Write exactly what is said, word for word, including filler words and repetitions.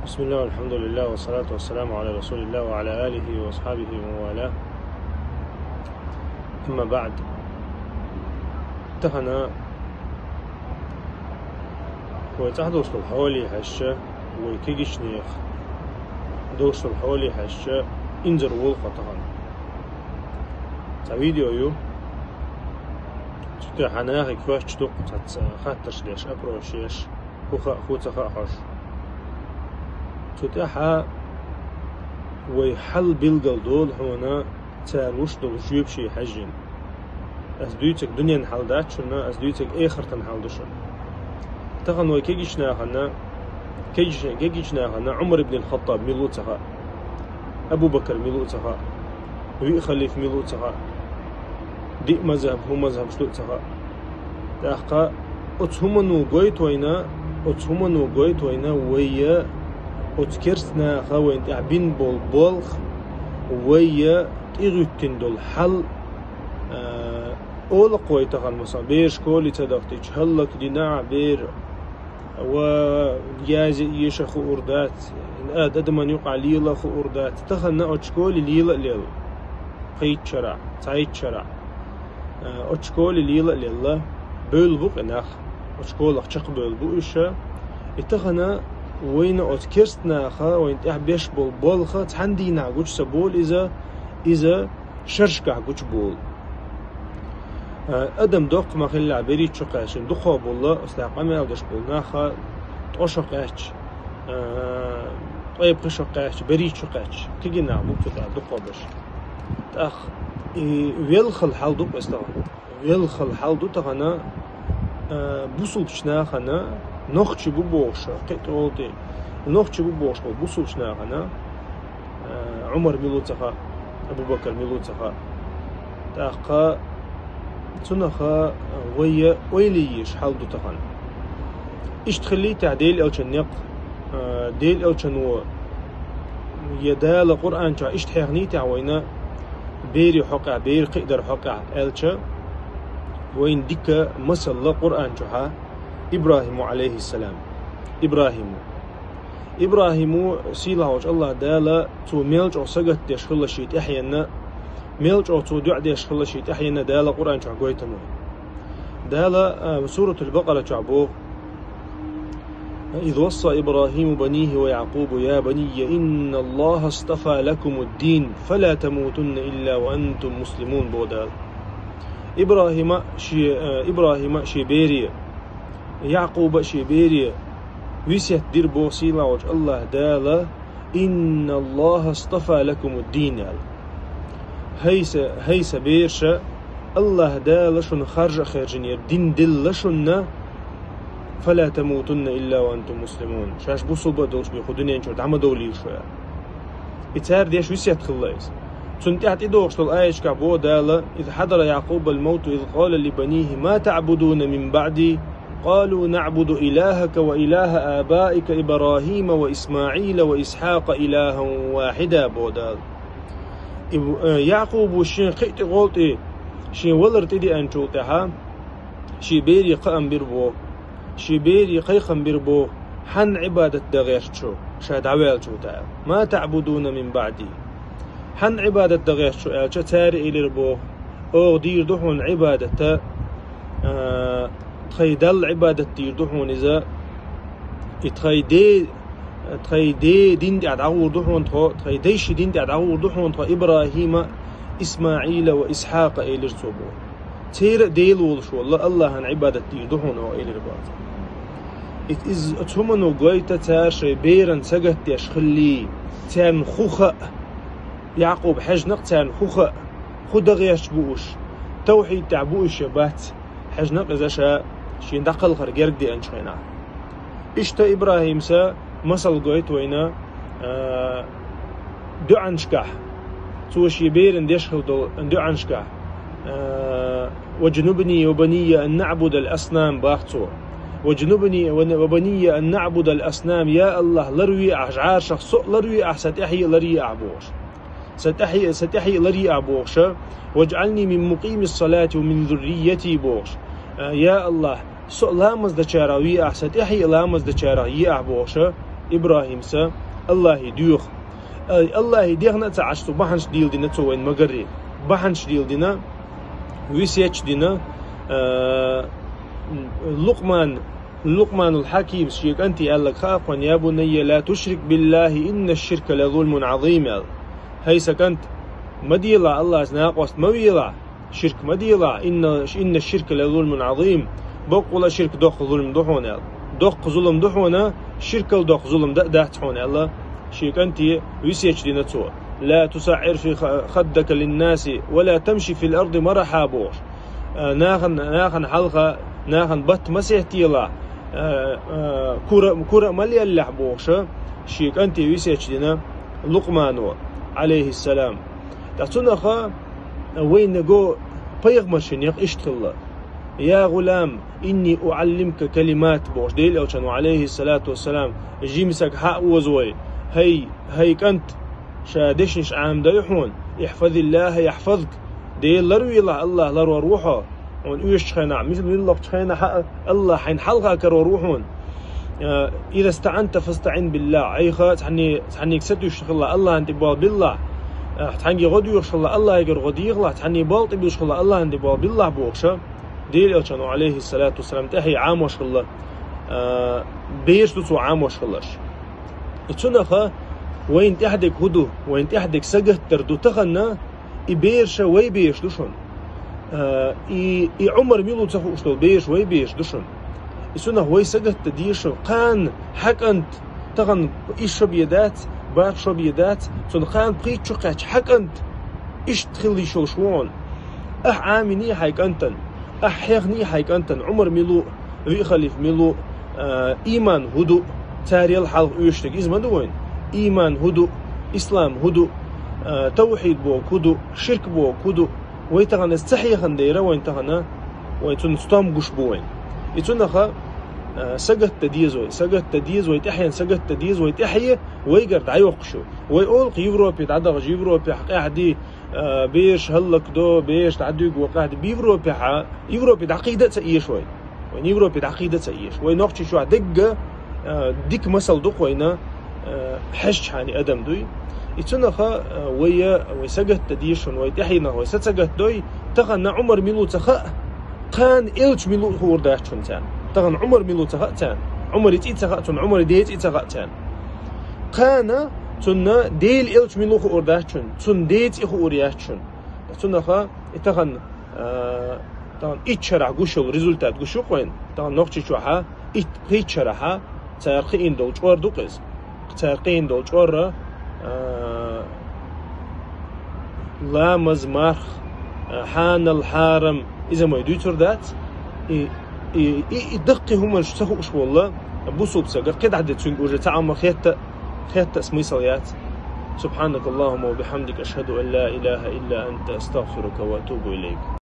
بسم الله والحمد لله والصلاة والسلام على رسول الله وعلى آله وأصحابه ومن والاه. أما بعد. Тахана вай цӀахдолчул хьоле хьаьжча, вай кегийча наьха долчул хьоле хьаьжча, инзар волу хьо тахана. Цхьа видео ю. Цу тӀехь нахе хоьттуш ду-кх цхьацца хаттарш деш, опрос еш, хӀу хаьа, хӀу ца хаьа хьожуш. Цу тӀехь вай хьал билгал долу хьуна, цара луш долу жоьпаш хьаьжжина. Ас дуьйцург дуьненан хьал дац шуна, ас дуьйцург эхартан хьал ду шуна. Тахана вай кегийча нахана, кегийча, кегийча нахана Ӏумар ибн ал-Хаттаб мила ву ца хаьа, Абу Бакр мила ву ца хаьа, виъ халифа мила ву ца хаьа, диъ мазхӀаб, хӀун мазхӀабаш ду ца хаьа. ТӀаккха оцу хӀумано гойту вайна, оцу хӀумано гойту вайна вай, оцу керста наха вайна тӀехь бина болу болх, вай тӀегӀуьттина долу хьал, а, олакхой тахана, масала, бер школе ца дахтича, хӀаллакдина бер, ва язе а, еша а хуур дац, а, адаман юкъахь лела а хуур дац. Тахана оцу школе лела а лела, пхийтта шарахь, цхьайтта шарахь. А, оцу школе лела а лелла, бевлла бу-кх и нах, оцу школах чекхбевлла бу уьш. И тахана вайна оцу керста наха вайна тӀехь беш болу болх цхьана дийнахь гучу ца болу иза, иза шерашкахь гучу болу. А, адам доккха ма-хиллехь, берхӀитта шо кхаьчча, дукхах болу, оцу тӀехь къамел деш болу нах ткъо шо кхаьчча, а, ткъе пхи шо кхаьчча, берхӀитта шо кхаьчча, кегий нах бу цу тӀехь дукхах берш. ТӀаккха и велхал хьал ду-кх иза тахана. Велхал хьал ду тахана, а, бусулбачу нахана, нохчий бу бохуш, кхин а тӀе гӀолтӀе, нохчий бу бохуш болу бусулбачу нахана, а, Ӏумар мила ву ца хаьа, Абу Бакр мила ву ца хаьа. ТӀаккха цунах вай ойла е езаш хьал ду тахана. Иштта хиллийтахь Делан элчан некъ, а, Делан элчано я Дала Къуръан чохь иштта хьехнайтахь вайна, берийн хьокъехь, берийн кхиадаран хьокъехь аьлча, вайна дика масал Къуръан чохь ИбрахӀима, Ӏалайхиссалам. ИбрахӀима. ИбрахӀима, сийлахь волчу АллахӀ Дала, цо мел чӀогӀа сагатдеш хилла шен тӀаьхьенна, мел чӀогӀа цо дуӀа деш хилла шен тӀаьхьенна Дала Къуръан чохь гойту вайна. Дала, а, Суратул Бакъара чохь боху: «إذ وصى إبراهيم بنيه ويعقوب يا بني إن الله اصطفى لكم الدين فلا تموتن إلا وأنتم مسلمون», боху Дала. ИбрахӀима шен, а, ИбрахӀима шен бере, Якъуба шен бере весет дира боху сийлахь волчу АллахӀ Дала: «إن الله اصطفى لكم الدين», аьлла. ХӀай сан, хӀай сан бераш, АллахӀ Дала шуна харжа а хаьржинера дин делла шуна, «فلا تموتن إلا وأنتم مسلمون», шаьш бусулба а долуш бен кху дуьнен чуьра дӀа ма довлийла шу, аьлла. И цара деш весет хилла иза. Цунна тӀаьхьа тӀедогӀуш долу аяташкахь боху Дала: «إذ حضر يعقوب الموت إذ قال لبنيه ما تعبدون من بعدي قالوا نعبد إلهك وإله آبائك إبراهيم وإسماعيل وإسحاق إلها واحدا», боху Дала. И, э, Якъубо шен кхин а тӀе гӀолтӀе, шен валар тӀедеанчул тӀаьхьа, шен бере кхаам бира боху, шен бере кхайкхам бира боху: «Хьанна Ӏибадат дан гӀерта шу, ша дӀаваьллачул тӀаьхьа? ما تعبدون من بعدي». «Хьанна Ӏибадат дан гӀерта шу?» аьлча, цара элира боху: «Оха дийр ду хьуна Ӏибадат, а, тхайн Далла Ӏибадат дийр ду хьуна иза, и тхайн де-, тхайн ден дин тӀехь дӀагӀур ду хьуна тхо, тхайн дайшин дин тӀехь дӀагӀур ду хьуна тхо, ИбрахӀима, ИсмаӀила ва Исхьакъа», элира цо боху. Церан а Дела волуш волу АллахӀан Ӏибадат дийр ду хьуна оха, элира боху. Иза, иза оцу хӀумано гойту цара шайн беран сагатдеш хилли, царна хӀун хаьа, Якъуба хьаьжна-кх царна хӀун хаьа, хӀун дан гӀерташ бу уьш, тавхьид тӀехь бу уьш я бац, хьаьжна-кх иза ша шена дӀакхалхар герга деанчу хенахь. Иштта ИбрахӀимас масал гойту вайна, а, доӀанашкахь, цо шен берана деш хилла долу доӀанашкахь, а, «واجنبني وبني أن نعبد الأصنام», боху цо. «واجنبني وبني أن نعبد الأصنام», я АллахӀ, ларве ахь жӀарашах, со а ларве ахь, сан тӀаьхье а ларъе ахь бохуш. Сан тӀаьхье, сан тӀаьхье а ларъе ахь бохуш, «واجعلني من مقيم الصلاة ومن ذريتي», бохуш. А, я АллахӀ, со а ламаз дечарах ве ахь, сан тӀаьхье а ламаз дечарах е ахь бохуш, ИбрахӀимса Аллахье доьху. Ай, Аллахье дехна а ца Ӏаш, цу бахьанаш дийла дина цо вайна магарри. Бахьанаш дийла дина, весеташ дина, а, Лукъман, Лукъманул Хьакимс шен кӀанте аьлларг хаьа хьуна: «Я бунайя, ла тушрик биллахӀи, инна ширка ла зулмун Ӏазим», аьлла. «ХӀай сан кӀант, ма делахь Аллахьца накъост, ма велахь, ширк ма делахь, инна, инна ширка ла зулмун Ӏазим, боккъала ширк доккха зулам ду хьуна», аьлла. Доккха зулам ду хьуна, ширкал доккха зулам да а дац хьуна аьлла, шен кӀанте весеташ дина цо. «Ла тусаӀӀир фи ха-, хаддака линнаси, ва ла тамши фил арди марахьа», бохуш. А, нахана, нахана хьалха, нахана батта ма сеттелахь, а, а, кура, кура а ма леллехь бохуша, шен кӀанте весеташ дина Лукъмано, Ӏалайхиссалам. ТӀаккха цунах вайна го пайхамаршинех иштта хилла: «Я гӀулам, инни уӀаллимука калимат», бохуш, Делан Элчано, Ӏалайхиссалату вассалам, жима саг хьа а оза вай: «ХӀай, хӀай кӀант, ша дешнаш Ӏамадой хьуна, ихьфазиллахӀа яхьфазк, Дела ларвелахь, Аллахь ларвар ву хьо». Хьуна оьшучу хенахь, мис-, миллакхчу хенахь а Аллахь хьайна хьалха карор ву хьуна. Э, «Иза стаӀанта фастаӀин биллахӀ». Айха цхьанне-, цхьаннега сатуьйсуш хилла, Аллахьан тӀе болх биллахь. Э, цхьаьнгге гӀо доьхуш хилла, Аллахьегара гӀо дехалахь, цхьанне болх тӀе буьсуш хилла, Аллахьан тӀе болх биллахь бохуша, Делан Элчано, Ӏалайхиссалату вассалам, тӀаьхье Ӏамош хилла, э, бераш ду цо Ӏамош хилларш. И цунаха вайна тӀаьхьадерг хӀун ду? Вайна тӀаьхьадерг сагатдар ду тахана, и бераша вай бераш ду шуна. А, и, и Ӏумар мила ву ца хууш долу бераш вай бераш ду шуна. И цунах вай сагатдан деза шуна. Кхана хьан кӀант, тахана исс шо бен дац, барх шо бен дац, цунна кхана пхийтта шо кхаьчча хьан кӀант иштта хила йиш йолуш ву хьуна. Ахь Ӏамийний хьайн кӀантана, ахь хьехний хьайн кӀантана, Ӏумар мила ву, виъ халифа мила ву, а, ийман хӀун ду, царел хьалха оьшург иза ма ду вайна. Ийман хӀун ду, ислам хӀун ду, а, тавхьид бохург хӀун ду, ширк бохург хӀун ду, вай тахана иза ца хьехна дера, вайна тахана, вай цунна стом гуш бу вайна. И цунаха, а, сагатдан деза вай, сагатдан деза вай, тӀаьхьенна сагатдан деза вай, тӀаьхье вайгара дӀайоккхуш ю. Вай олу-кх Европе дӀадахча, Европехь къаьхьа, а, бераш хӀаллакдо, бераш дӀадуьгу, къаьхьа Европехьа, Европе дӀакхийда а ца эша вай. Вайна Европе дӀакхийда а ца эша. Вай Нохчийчохь дегга, а, дика масал ду-кх вайна, а, хьаьжча хьайна адам дуй. И цунаха, а, вай, вай сагатдан деза шуна, вай тӀаьхьенах вай са ца гатдой, тахана Ӏумар мила ву ца хаьа, кхана элча мила ву хуур дац шуна царна. Тахана Ӏумар мила ву ца хаьа царна. Ӏумаран цӀе ца хаьа цунна, Ӏумаран ден цӀе ца хаьа царна. Кхана цунна Делан элча мила ву хуур дац шуна, цунна ден цӀе хуур яц шуна. Цунаха и тахана, а, тахана итт шарахь гуш йолу результат гуш ю-кх вайна. Тахана Нохчийчохьа итт-пхийтта шарахьа цара кхиийна долу чкъор ду-кх иза. Цара кхиийна долу чкъор, а, ламаз, марха, а, хьанал, хьарам, иза ма дуьйцур дац. И, и, и, и даккхий хӀуманаш ца хууш волу бусулба стага кхидӀа де цуьнга уже цхьа Ӏамма хетта, хетта а смысл яц. سبحانك اللهم وبحمدك، أشهد أن لا إله إلا أنت، أستغفرك وأتوب إليك.